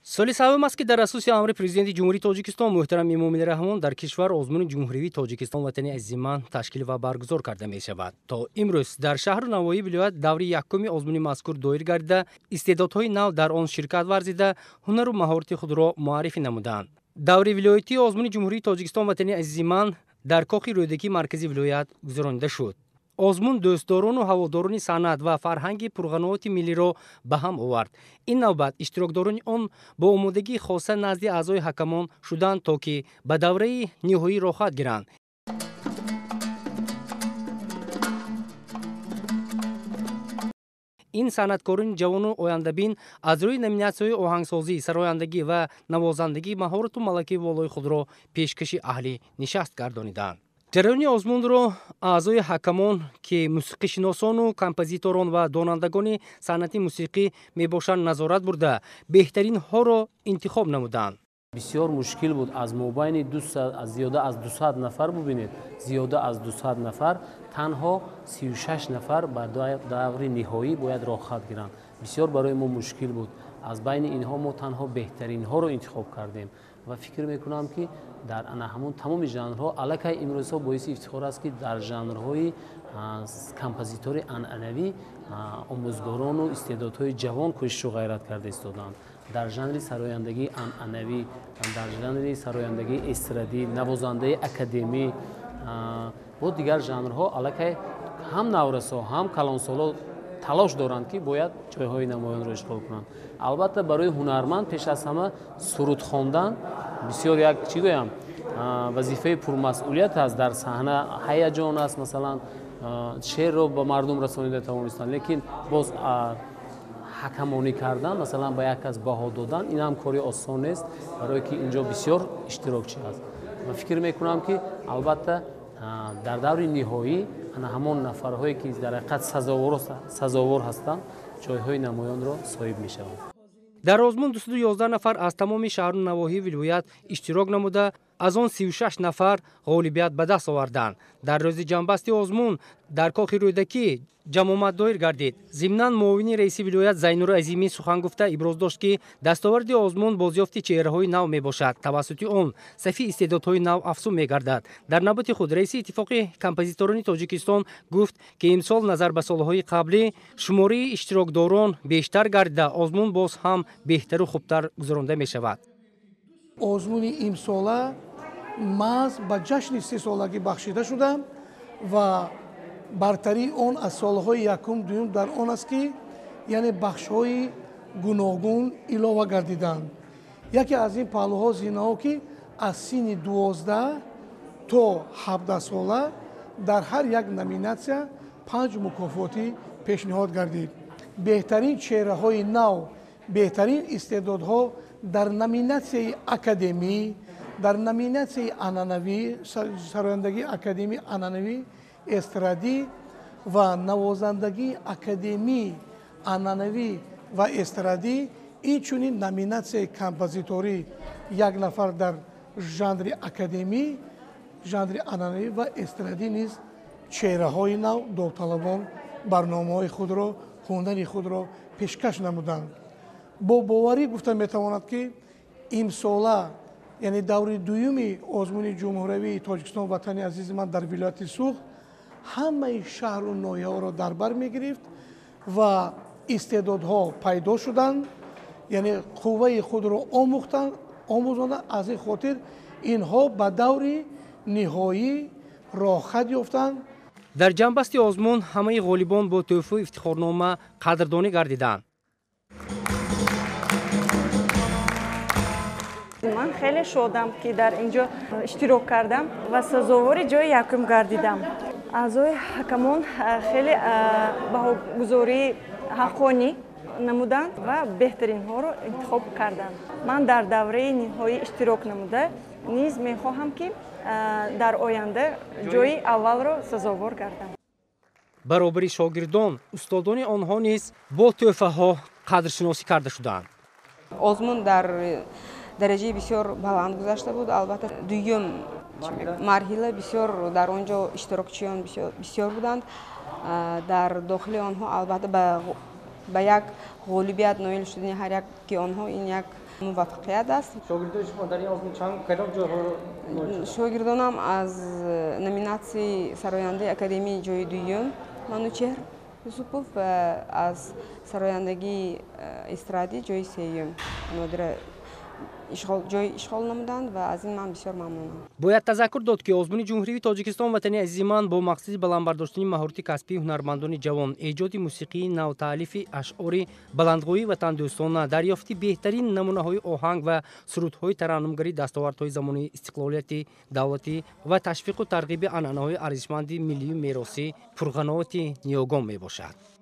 Соли севум аст, ки дар асоси амри Президенти Ҷумҳурии Тоҷикистон муҳтарам Эмомалӣ Раҳмон дар кишвар озмуни ҷумҳуривии «Тоҷикистон Ватани азизи ман» ташкил ва баргузор карда мешавад. То имрӯз дар шаҳру навоҳии вилоят даври якуми озмуни мазкур доир гардида, истеъдодҳои нав дар он ширкат варзида, ҳунару маҳорати худро муаррифӣ намуданд. Даври вилоятии озмуни ҷумҳурии «Тоҷикистон Ватани азизи ман» дар кохи Рӯдакии маркази вилоят гузаронида шуд. Озмун дӯстдорону ҳаводорони санъат ва фарҳанги пурғановати миллиро ба ҳам овард. Ин навбат иштирокдорони он бо омодагии хоса назди аъзои ҳакамон шуданд, то ки ба давраи ниҳоӣ роҳхат гиранд. Ин санъаткорони ҷавону ояндабин аз рӯи номинатсияҳои оҳангсозӣ, сарояндагӣ ва навозандагӣ маҳорату малакаи волои худро пешкаши аҳли нишаст гардониданд. Ҷараёни озмунро аъзои ҳакамон, ки мусиқишиносону композиторон ва донандагони санъати мусиқӣ мебошанд, назорат бурда, беҳтаринҳоро интихоб намуданд. Бисёр мушкил буд аз мобайни зиёда аз 200 нафар, бубинед, зиёда аз 200 нафар танҳо 36 нафар ба даври ниҳоӣ бояд роҳхат гиранд. Бисёр барои мо мушкил буд. Аз байни инҳо мо танҳо беҳтаринҳоро интихоб кардем ва фикр мекунам, ки дар ана ҳамон тамоми жанрҳо аллакай имрӯзҳо боиси ифтихор аст, ки дар жанрҳои композитори анъанавӣ омӯзгорону истеъдодҳои ҷавон кӯшишу ғайрат карда истоданд. Дар жанри сарояндагии анъанавӣ, дар жанри сарояндагии эстрадӣ, навозандаи академӣ бо дигар жанрҳо аллакай ҳам наврасо, ҳам калонсоло талош доранд, ки бояд ҷойҳои намоёнро ишғол кунанд. Албатта, барои ҳунарманд пеш аз ҳама суруд хондан бисёр як, чӣ гӯям, вазифаи пурмасъулият аст. Дар саҳна ҳаяҷон аст, масалан, шеърро ба мардум расонида тавонистанд, лекин боз ҳакамонӣ кардан, масалан, ба як кас баҳо додан, ин ҳам кори осон нест, барое ки инҷо бисёр иштирокчӣ аст. Ва фикр мекунам, ки албатта дар даври ниҳоӣ ана ҳамон нафарҳое, ки дар ҳақиқат сазовор ҳастанд, ҷойҳои намоёнро соҳиб мешаванд. Дар озмун 211 нафар аз тамоми шаҳру навоҳии вилоят иштирок намуда, аз он 36 нафар ғолибият ба даст оварданд. Дар рӯзи ҷамъбасти озмун дар кохи Рӯдакӣ ҷамъомад доир гардид. Зимнан муовини раиси вилоят Зайнур Азимӣ сухан гуфта, иброз дошт, ки дастоварди озмун бозёфти чеҳраҳои нав мебошад, тавассути он сафи истеъдодҳои нав афзун мегардад. Дар навбати худ раиси Иттифоқи композиторони Тоҷикистон гуфт, ки имсол назар ба солҳои қаблӣ шумораи иштирокдорон бештар гардида, озмун боз ҳам беҳтару хубтар гузаронда мешавад. Озмуни имсола маҳз ба ҷашни 30-солагӣ бахшида шуда ва бартарии он аз солҳои якум, дуюм дар он аст, ки яъне бахшҳои гуногун илова гардиданд. Яке аз ин паҳлӯҳо, зинаҳо, ки аз синни 12 то 17 сола дар ҳар як номинатсия панҷ мукофотӣ пешниҳод гардид. Беҳтарин чеҳраҳои нав, беҳтарин истеъдодҳо дар номинатсияи академӣ, дар номинатсияи анъанавӣ, сарояндагии академӣ, анъанавӣ, эстрадӣ ва навозандагии академӣ, анъанавӣ ва эстрадӣ, инчунин номинатсияи композиторӣ, як нафар дар жанри академӣ, жанри анъанавӣ ва эстрадӣ низ чеҳраҳои нав, довталабон барномаҳои худро, ҳунари худро пешкаш намуданд. Бо боварӣ гуфта метавонад, ки имсола, яъне даври дуюми озмуни ҷумҳуриявии «Тоҷикистон Ватани азизи ман» дар вилояти Суғд ҳамаи шаҳру ноҳияҳоро дар бар мегирифт ва истеъдодҳо пайдо шуданд, яъне қувваи худро омӯхтанд, омӯзонданд. Аз ин хотир инҳо ба даври ниҳоӣ роҳхат ёфтанд. Дар ҷамъбасти озмун ҳамаи ғолибон бо тӯҳфу ифтихорнома қадрдонӣ гардиданд. Ман хеле шодам, ки дар ин ҷо иштирок кардам ва сазовори ҷои якум гардидам. Аъзои ҳакамон хеле баҳогузории ҳаққонӣ намуданд ва беҳтаринҳоро интихоб карданд. Ман дар давраи ниҳоӣ иштирок намуда низ мехоҳам, ки дар оянда ҷои аввалро сазовор гардам. Баробари шогирдон устодони онҳо низ бо тӯҳфаҳо қадршиносӣ карда шуданд. Озмун дар дараҷаи бисёр баланд гузашта буд. Албатта, дуюм марҳила бисёр дар он ҷо иштирокчиён бисёр буданд. Дар дохили онҳо, албатта, ба Ба як ғолибият ноил шудани ҳар яки онҳо ин як муваффақият аст. Шогирдони шумо дар ин озмун чанд кадом ҷойҳоро ноил шуданд? Шогирдонам аз номинатсияи сарояндаи академии ҷои дуюм Манучеҳр Юсупов ва аз сарояндагии эстрадӣ ҷои сеюм Нодира ҷой ишғол намуданд ва аз ин ман бисёр мамнунам. Бояд тазаккур дод, ки озмуни ҷумҳурии Тоҷикистон «Ватани азизи ман» бо мақсади баланд бардоштани маҳорати касбии ҳунармандони ҷавон, эҷоди мусиқии навтаълифи ашъори баландгӯии ватандӯстона, дарёфти беҳтарин намунаҳои оҳанг ва сурудҳои тараннумгари дастовардҳои замони истиқлолияти давлатӣ ва ташвиқу тарғиби анъанаҳои арзишманди миллию меросӣ пурғановати ниёгон мебошад.